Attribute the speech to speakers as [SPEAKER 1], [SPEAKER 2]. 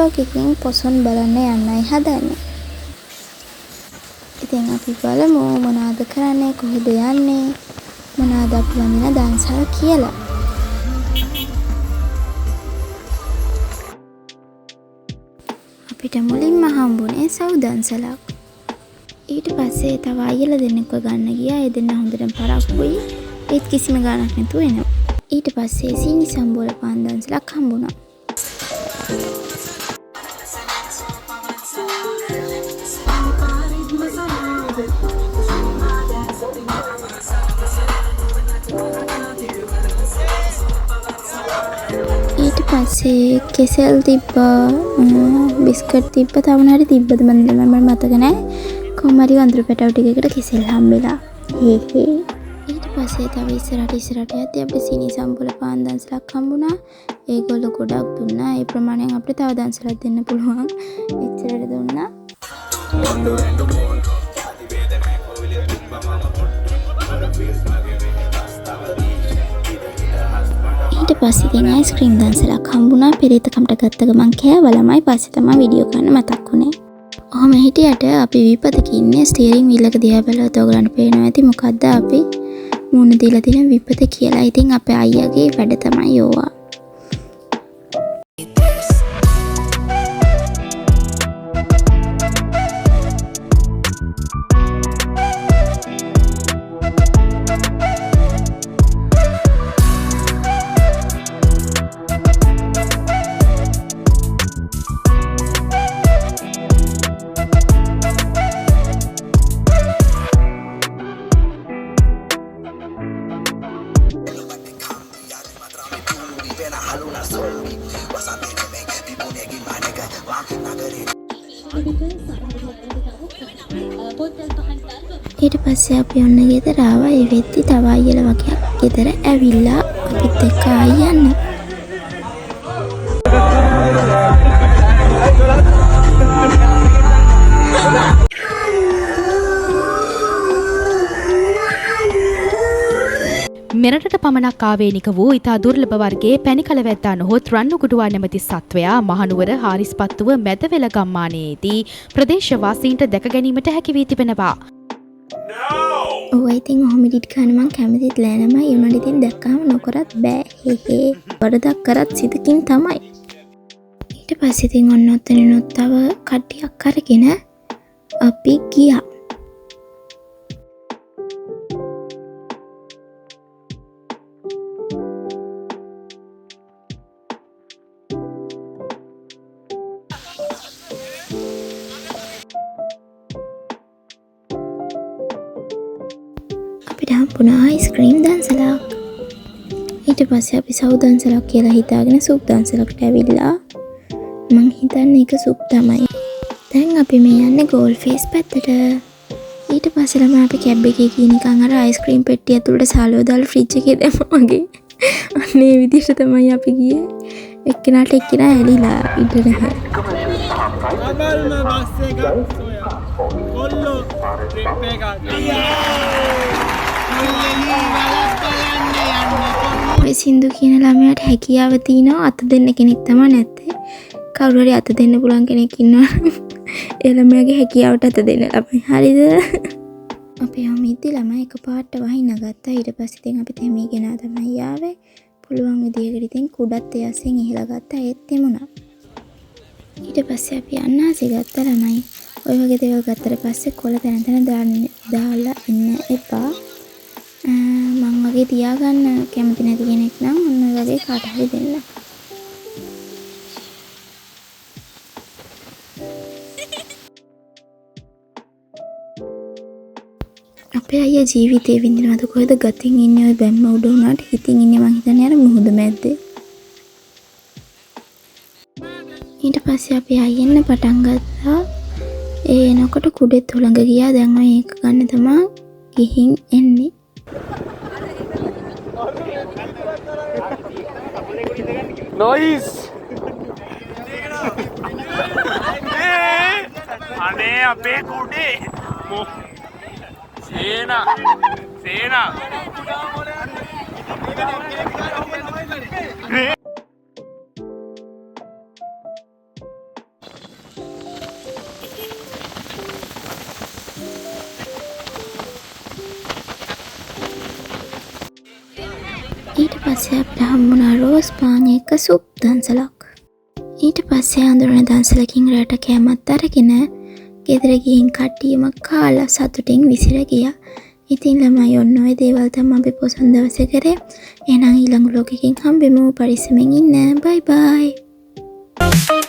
[SPEAKER 1] දන්සලක්. ඉතින් පොසොන් බලන්න යන්නයි හදන්නේ. ඉතින් අපි බලමු මොනවද කරන්නේ, කොහෙද යන්නේ, මොනවද අපි වඳින දන්සල් කියලා. අපිට මුලින්ම හම්බුනේ සව් දන්සලක්. ඊට පස්සේ තව අයියලා දෙන්නෙක්ව ගන්න ගියා. ඒ දෙන්නා හොඳටම පරක්කුයි. ඒත් කිසිම ගාණක් නැතුව එනවා. ඊට පස්සේ සීනි සම්බෝල පාන් දන්සලක් හම්බුණා. ඊට පස්සේ කෙසෙල් තිබ්බා, බිස්කට් තිබ්බා, තව මොනවා හරි තිබ්බද මන් දන්නේ නැහැ, මට මතක නැහැ. කොහොම හරි වඳුරු පැටව් ටිකකට කෙසෙල් හම්බෙලා. හේ හේ. ඊට පස්සේ තව ඉස්සරහට ඉස්සරහට යද්දි අපිට සීනි සම්බෝල පාන් දන්සලක් හම්බුණා. ඒගොල්ලෝ ගොඩක් දුන්නා. ඒ ප්‍රමාණයෙන් අපිට තව දන්සලක් දෙන්න පුළුවන්. එච්චරට දුන්නා. ඊට පස්සේ ඉතින් අයිස්ක්‍රීම් දන්සලක් හම්බුණා. පෙරේතකමට ගත්ත ගමන් කෑවා ළමයි. පස්සේ තමයි වීඩියෝ කරන්න මතක් වුණේ. ඔහොම හිටියට අපි විපතක ඉන්නේ. ස්ටියරින් වීල් එක දිහා බැලුවොත් ඔයගොල්ලන්ට පේනවා ඇති මොකද්ද අපි මූණ දීලා තියෙන විපත කියලා. ඉතින් අපේ අයියාගේ වැඩ තමයි ඕවා. ඊට පස්සේ අපි ඔන්න ගෙදර ආවා. ඒ වෙද්දි තව අයියලා වගේක් ගෙදර ඇවිල්ලා අපිත් එක්ක ආයි යන්න.
[SPEAKER 2] මෙරටට පමණක් ආවේනික වූ ඉතා දුර්ලභ වර්ගයේ පැණිකල වැද්දා නොහොත් රන්නුකුඩුවා නැමැති සත්වයා මහනුවර හාරිස්පත්තුව මැදවෙල ගම්මානයේදී ප්‍රදේශවාසීන්ට දැක ගැනීමට හැකි වී තිබෙනවා.
[SPEAKER 1] ඔව් ඉතින් ඔහොම එඩිට් කරන්න මං කැමතිත් නෑ ළමයි. ඒ වුණාට ඉතින් දැක්කහම නොකරත් බෑ. හේ හේ. වරදක් කරත් සිතකින් තමයි. ඊට පස්සේ ඉතින් ඔන්න ඔතනිනුත් තව කට්ටියක් අරගෙන අපි ගියා. අපිට හම්බුණා අයිස්ක්‍රීම් දන්සලක්. ඊට පස්සේ අපි සව් දන්සලක් කියලා හිතාගෙන සුප් දන්සලකට ඇවිල්ලා. මං හිතන්නේ ඒක සුප් තමයි. දැන් අපි මේ යන්නේ ගෝල් ෆේස් පැත්තට. ඊට පස්සේ ළමයි අපි කැබ් එකේ ගිහින් නිකන් අර අයිස්ක්‍රීම් පෙට්ටිය ඇතුළට සාලුව දාලා ෆ්‍රිජ් එකේ දැම්මා වගේ. අන්න ඒ විදිහට තමයි අපි ගියේ. එක්කෙනාට එක්කෙනා ඇලිලා ඉඳ නැහැ.
[SPEAKER 3] ඩබල්ම බස් එකක් සොයා. කොල්ලෝ ට්‍රිප් එකක් ගියා.
[SPEAKER 1] ඔය සින්දු කියන ළමයාට හැකියාව තියෙනවා අත දෙන්න කෙනෙක් තමයි නැත්තේ. කවුරු හරි අත දෙන්න පුළුවන් කෙනෙක් ඉන්නවා නම් ඒ ළමයාගේ හැකියාවට අත දෙන්න ළමයි. හරිද? අපි ඔහොම ඉද්දි ළමයි එකපාරට වහින්න ගත්තා. ඊට පස්සේ ඉතින් අපි තෙමීගෙන තමයි ආවේ. පුළුවන් විදියකට ඉතින් කුඩත් ඒ අස්සෙන් ඉහළ ගත්තා. ඒත් තෙමුණා. ඊට පස්සේ අපි අන්නාසි ගත්තා ළමයි. ඔය වගේ දේවල් ගත්තට පස්සේ කොළ තැන තැන දාලා ඉන්න එපා. මං වගේ තියාගන්න කැමති නැති කෙනෙක් නම් ඔන්න ඔය වගේ කාට හරි දෙන්න. අපේ අයියා ජීවිතේ විඳිනවද කොහෙද ගතින් ඉන්නේ ඔය බැම්ම උඩ වුණාට හිතින් ඉන්නේ මං හිතන්නේ අර මුහුද මැද්දේ. ඊට පස්සේ අපි ආයෙ එන්න පටන් ගත්තා. ඒ එනකොට කුඩෙත් හුළඟ ගියා. දැන් ඔය ඒක ගන්න තමා ගිහින් එන්නේ.
[SPEAKER 3] නොයිස්. අනේ අපේ කුඩේ. සේනා. සේනා.
[SPEAKER 1] පස්සේ අපිට හම්බුණා රෝස් පාන් එක්ක සුප් දන්සලක්. ඊට පස්සේ අඳුරන දන්සලකින් රැට කෑමත් අරගෙන ගෙදර ගිහින් කට්ටියම කාලා සතුටින් විසිර ගියා. ඉතින් ළමයි, ඔන්න ඔය දේවල් තමයි අපි පොසොන් දවසේ කරේ. එහෙනම් ඊළඟ ව්ලොග් එකකින් හම්බෙමු. පරිස්සමෙන් ඉන්න. බයි බයි.